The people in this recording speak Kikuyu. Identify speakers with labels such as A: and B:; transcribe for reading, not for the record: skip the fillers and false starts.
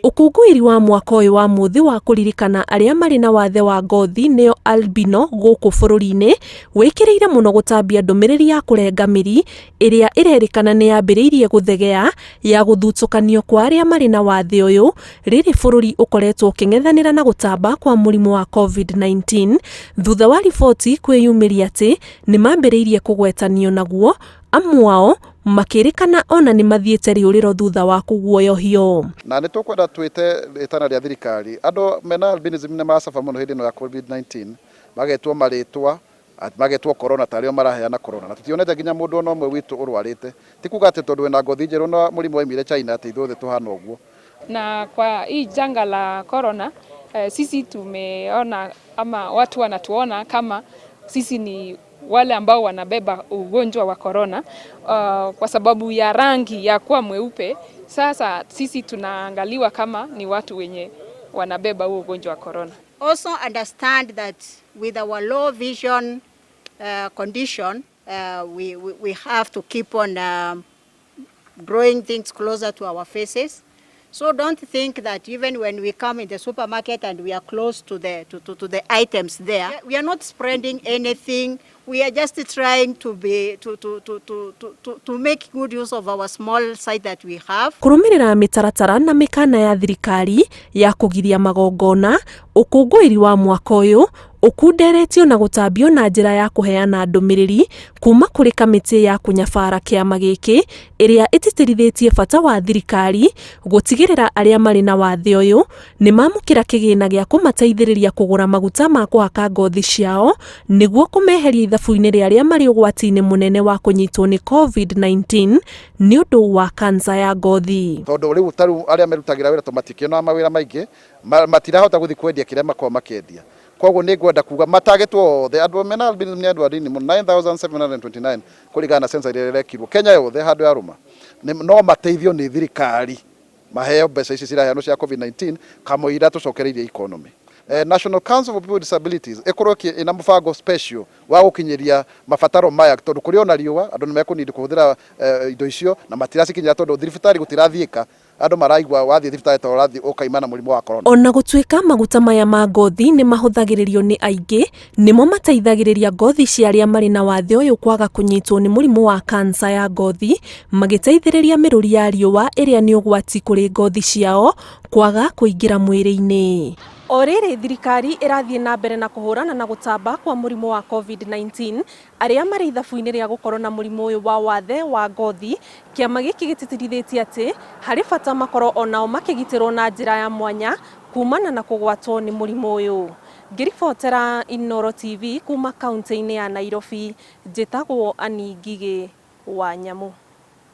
A: Ũkũngũĩri wa mwaka ũyũ wa mũthĩ wa kũririkana arĩa marĩ na wathe wa ngothi nĩo albino gũkũ bũrũri-inĩ wĩkĩrĩire mũno gũtambia ndũmĩrĩri ya kũrenga mĩri ĩrĩa ĩrerĩkana nĩ yambĩrĩirie gũthegea ya gũthutũkanio kwa arĩa marĩ na wathe ũyũ rĩrĩ bũrũri ũkoretwo ũkĩng'ethanĩra na gũtamba kwa mũrimũ wa COVID-19 thutha wa riboti kwĩyumĩria atĩ nĩ mambĩrĩirie kũgwetanio naguo amwe ao makĩrĩkana ona nĩ mathiĩte rĩũrĩro thutha wa kũguoyohio.
B: Na nĩ tũkwenda twĩte rĩtana rĩa thirikari, andũ mena albinism nĩ maracaba mũno hĩndĩ ĩno ya COVID-19, magetwo marĩtwa, magetwo corona tarĩ o maraheana corona, na tũtionete nginya mũndũ ona ũmwe witũ ũrwarĩte. Ti kuga atĩ tondũ wĩna ngothi njerũ na mũrimũ waimire China atĩ ithuothe tũhana ũguo.
C: Na kwa hii janga la corona, sisi tumeona ama watu wanatuona kama sisi ni wale ambao wanabeba ugonjwa wa corona kwa sababu ya rangi ya kuwa mweupe. Sasa sisi tunaangaliwa kama ni watu wenye wanabeba huo ugonjwa wa corona.
D: Also understand that with our low vision condition, we have to keep on drawing things closer to our faces. So don't think that even when we come in the supermarket and we are close to the items there, we are not spreading anything. We are just trying to be to, to, to, to, to, to, to make good use of our small sight that we have.
A: Kũrũmĩrĩra mĩtaratara na mĩkana ya thirikari ya kũgiria magongona, ũkũngũĩri wa mwaka ũyũ ũkunderetio na gũtambio na njĩra ya kũheana ndũmĩrĩri kuma kũrĩ kamĩtĩ ya kũnyabara kĩama gĩkĩ ĩrĩa ĩtĩtĩrithĩtie bata wa thirikari gũtigĩrĩra arĩa marĩ na wathe ũyũ nĩ mamũkĩra kĩgĩna gĩa kũmateithĩrĩria kũgũra maguta ma kũhaka ngothi ciao nĩguo kũmeheria ithabu-inĩ rĩa arĩa marĩ ũgwati-inĩ mũnene wa kũnyitwo nĩ COVID-19 nĩ ũndũ wa kansa ya ngothi.
B: Tondũ rĩu ta rĩu arĩa merutagĩra wĩra, to matikĩonaga mawĩra maingĩ, matirahota gũthiĩ kwendia kĩrĩa makoragwo makĩendia. Koguo nĩ ngwenda kuga matagĩtwo othe andũ mena albinism nĩ andũ anini mũno, 9729 kũringana na census ĩrĩa ĩrekirwo Kenya yothe handũ ya rũma. No mateithio nĩ thirikari maheo mbeca ici ciraheanwo cia COVID-19 kamũira tũcokereirie economy. National Council for People with Disabilities ĩkorwo ĩna mũbango special wa gũkinyĩria mabataro maya, tondũ kũrĩ ona riũa andũ nĩ mekũnindi kũhũthĩra indo icio na matiracikinyĩra, tondũ thibitarĩ gũtirathiĩka, andũ maraigua wathiĩ thibitarĩ ta ũrathiĩ ũkaima na mũrimũ wa corona.
A: Ona gũtuĩka maguta maya ma ngothi nĩ mahũthagĩrĩrio nĩ aingĩ, nĩmo mateithagĩrĩria ngothi cia arĩa marĩ na wathe ũyũ kwaga kũnyitwo nĩ mũrimũ wa kansa ya ngothi, magĩteithĩrĩria mĩrũri ya riũa ĩrĩa nĩ ũgwati kũrĩ ngothi ciao kwaga kũingĩra mwĩrĩ-inĩ. O rĩrĩ thirikari ĩrathiĩ na mbere na kũhũrana na gũtamba kwa mũrimũ wa COVID-19, arĩa marĩ ithabu-inĩ rĩa gũkorwo na mũrimũ ũyũ wa wathe wa ngothi, kĩama gĩkĩ gĩtĩtĩrithĩtie atĩ harĩ bata makorwo onao makĩgitĩrwo na njĩra ya mwanya kumana na kũgwatwo nĩ mũrimũ ũyũ. Ngĩribotera Inooro TV kuma kaunti-inĩ ya Nairobi, njĩtagwo Annie Ngigĩ wa Nyamu.